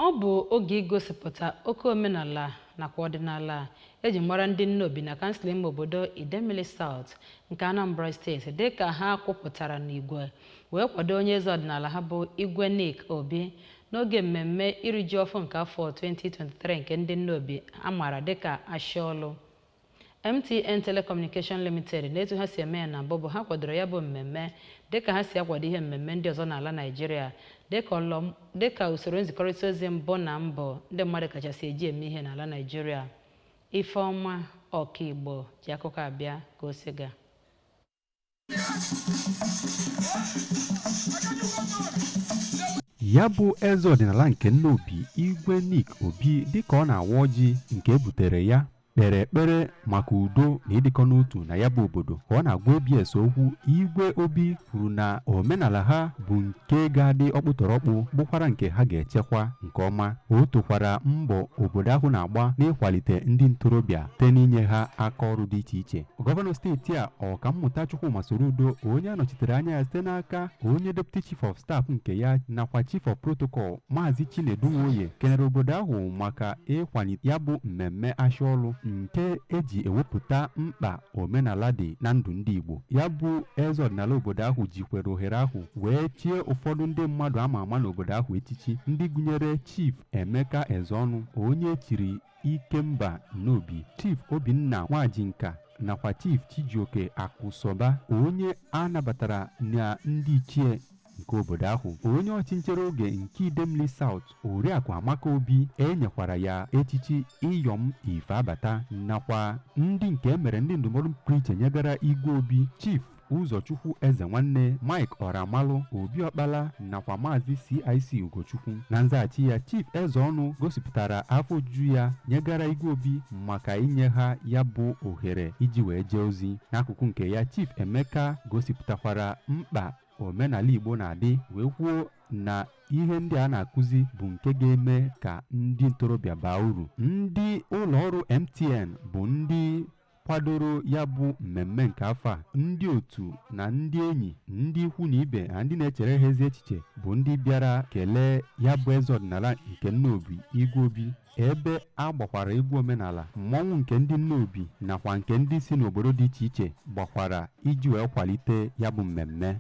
Ọ bụ oge igosipụta oke omenala nakwa ọdịnala eji mara ndị Nnobi na kansụl ime obodo Idemili South nke Anambra Steeti, dịka ha kwupụtara n'igwe wee kwado onye eze ọdịnala ha bụ Igwe Nick Obi n'oge mmemme iri ji ọfụ nke afọ 2023 nke ndị Nnobi a maara dịka Ashiọlụ. MTN Telecommunication Limited, n'etu ha si eme ya na mbụ, bụ ha kwadoro ya bụ mmemme dịka ha si akwado ihe mmemme ndị ọzọ n'ala Naịjirịa, dịka usoro nzikọrịta ozi mbụ na mbụ ndị mmadụ kachasị eji eme ihe n'ala Naịjirịa. Ifeọma Ọkaigbo ji akụkọ abịa ka o si gaa. Ya bụ eze ọdịnala nke Nnobi, Igwe Nick Obi, dịka ọ na-awa ọjị nke e butere ya, kpere ekpere maka udo na ịdịkọ n'otu na ya bụ obodo. Ka ọ na-agwa ABS okwu, Igwe Obi kwuru na omenala ha bụ nke ga-adị ọkpụtọrọkpụ, bụkwara nke ha ga-echekwa nke ọma. O tokwara mbọ obodo ahụ na-agba n'ịkwalite ndị ntorobịa site n'inye ha aka ọrụ dị iche iche. Gọvanọ steeti a, Ọkammụta Chukwuma Soludo, onye a nọchitere anya ya site n'aka onye Deputy Chief of Staff nke ya nakwa Chief of Protocol, Maazị Chinedu Nwoye, kenere obodo ahụ maka ịkwalite ya bụ mmemme Ashiọlụ nke eji ewepụta mkpa omenala dị na ndụ ndị Igbo. Ya bụ eze ọdịnala obodo ahụ jikwere ohere ahụ wee chie ụfọdụ ndị mmadụ ama ama n'obodo ahụ echichi, ndị gụnyere Chief Emeka Ezeọnụ, onye chiri Ikemba Nnobi, Chief Obinna Nwajinka nakwa Chief Chijioke Akụsọba, onye a nabatara na ndị ichie nke obodo ahụ. Onye ọchị oge nke Idemili South, Oriakụ Amaka Obi, enyekwara ya echichi Iyom Ifeabata, nakwa ndị nke emere ndị ndụmọdụ pụrụ iche nyegara Igwe Obi, Chief Ụzọchukwu Eze Nwanne, Mike Ọramalụ, Obi Ọkpala nakwa Maazị CIC Ugochukwu. Na nzaghachi ya, Chief Ezeọnụ gosipụtara afọ ojuju ya nyegara Igwe Obi maka inye ha ya bụ ohere iji wee jee ozi. N'akụkụ nke ya, Chief Emeka gosipụtakwara mkpa omenala Igbo na-adị, wee kwuo na ihe ndị a na-akụzi bụ nke ga-eme ka ndị ntorobịa baa uru. Ndị ụlọ ọrụ MTN bụ ndị kwadoro ya bụ mmemme nke afọ a. Ndị otu na ndị enyi, ndị ikwu na ibe na ndị na-echere ha ezi echiche bụ ndị bịara kelee ya bụ eze ọdịnala nke Nnobi, Igwe Obi, ebe a gbakwara egwu omenala, mmọnwụ nke ndị Nnobi nakwa nke ndị si n'obodo dị iche iche gbakwara iji wee kwalite ya bụ mmemme.